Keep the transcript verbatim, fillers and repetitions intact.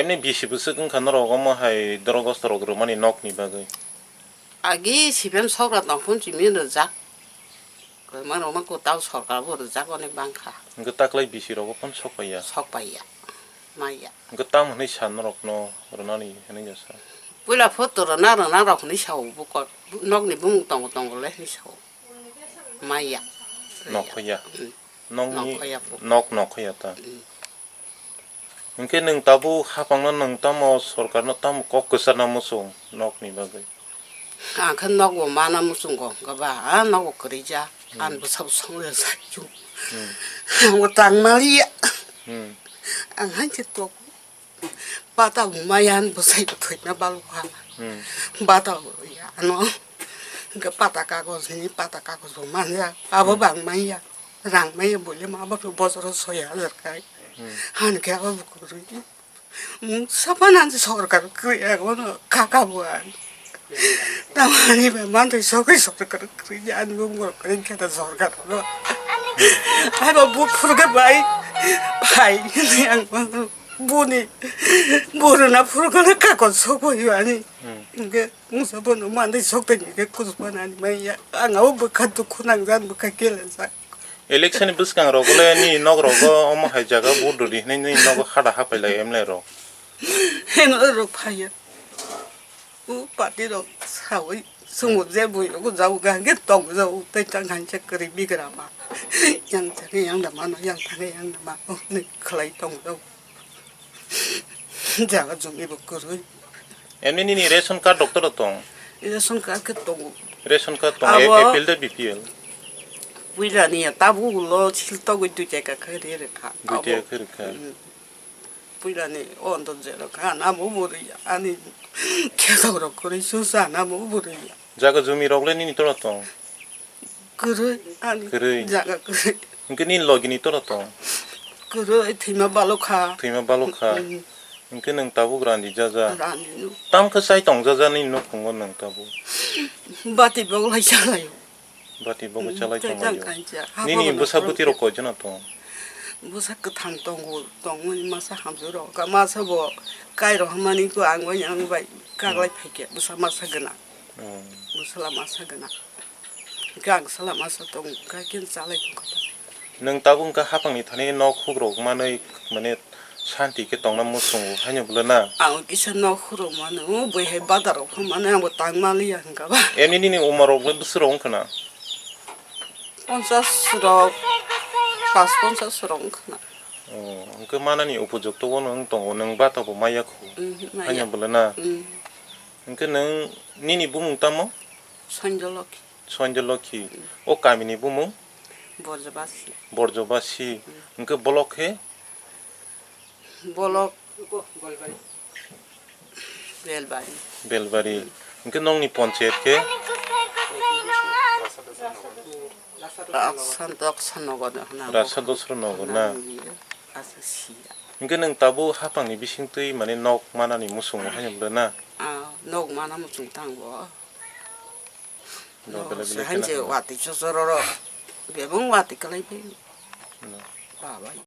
Emni bisi bwswk wngkha norok omo hai dorogosto rok rwmani nokni bagwi? Agi sibem sokra tongphun simi rwjak. Kwma rwma kwtal sorkar bo rwjak onek bangkha. Hwnkhe taklai bisi rogo phone sok paiya? Sok paiya. Maya. Hwnkhe tam hwnwi sa norokno rwnani hwnwi jasa? Puila photo rwna rwna rok hwnwi sao bukol. Nokni bumung tongo tongo le hwnwi sao. Maya. Nokhoya. Hmm. Nokni Nokhoya po. Nok nokhoya ta. Hmm. Hwnkhe nwng tabuk hapangno nwng tamo sorkarno tamo kok kwcharna muchung nokni bagwi? Ang khe nokbo mana muchungo hwnkhe ba, a nokbo kwrwija. Hmm. Ani bwsabo songwija sakchu. Hmm. Ang bo tang maliya. Hmm. Ang hai khe tok. Bata bo maya ani bwsai bo thwina balokha. Hmm. Bata bo ya ano. Hwnkhe pata kagoj hini pata kagoj bo manya. Abo Hmm. bang manya. Rang manya boile ma abo bosoro soi hajar kai. Hmm. Han khe abo bo kwrwi. Mungsa phano ani sorkar kwrwi, abono kaka bo ang. Tamani ba mantwi sokwi sorkar kwrwi, ani bumung rok kwrwi khe ta sorkar no. Ai ba bu phurga bai, bai, hwnwi ang bono buni, buruna phurga le kakon sokwi ani. Hmm. Hwnkhe mungsa phano mantwi soktani khe kuchuk phano ani manya. Ang abo bwkha dukhu nangjak, bwkha kelenjak. Election ni bwskang rogo le nini nok rogo omo hai jaga vote rwdi hinwi nini nogo hada hapai lai M L A rok. M L A rok phaiya. O party rok sawi sungo je bui rogo jao ga hwnkhe tongo jao tei tang hanse kwrwi bigrama. Yang thangwi yang da mano, yang thangwi yang da mano, ni khlai tongo jao. Jaga jumi bo kwrwi. Emni nini ration card rok toro tong? Ration card khe tongo. Ration card tong, abo A P L de B P L? Puila ni ya, tabuk ulo sil togwi dui taka khe ri rwkha. Dui taka khe rwkha. Mm. Puila ni o anto je rwkha, namo bo rwya, ani kheto rok kwrwi susa, namo bo rwya. Jaga jumi rok le nini toro tong? Kwrwi, ani Kwrwi. Jaga kwrwi. Hwnkhe nini logi ni toro tong? Kwrwi, thwima balokha. Thwima balokha. Mm. Hwnkhe nwng tabuk randi jaja. Randi no. Tam khe chai tong jaja nini nukhungo nwng tabuk? Bati bok lai chalai. Bati bok Mm, chalai tei tong jang lai. Kaisa. Nini Habo bwsa no bwtwi rok koi jona tong? Bwsa kwthang tongo, tongmani masa hamjwk rok. Ka masa bo kai rok hamani ko ang bai, ang bai kaglai Mm. phaikhe bwsa masa gwnang. Mm. Bwsala masa gwnang. Hwnkhe ang sala masa tong, hwnkhe khe chalai tongkha ta. Nwng tabuk wngkha hapangni thani nok hukrok manwi, mane, shanti khe tongna muchungo, haino bwle na? Ang kisa nok hukrok mano, bui hai badar rok pha mano, ang bo tang maliya hwnkha ba. Emni nini umar rok le bwswk rok wngkha na? Ponchas rok, pas ponchas rok wngkha na. Oh, hwnkhe manani upojukto bono wng tongo, nwng bata bo maya khu, Mhm, maya. Haino bwle na? Mm. Hwnkhe nwng nini bumung tamo? Sanjolokhi. Sanjolokhi. O kamini bumung? Borjobasi. Borjobasi. Hwnkhe bolok khe? Bolok. Belbari. Belbari. Hwnkhe nokni ponchayat khe? Raksa Dosra Nogo hwnna Raksa Dosra Nogo na? Asa siya. Hwnkhe nwng tabuk hapangni bisingtwi mane nok manani muchungo haino bwle na? Ah, nok mana muchung tang bo. Nok belai belai haino kheno je hwnna. Watwi chochororo. Bebung watwi kwlai bai. No. Babai.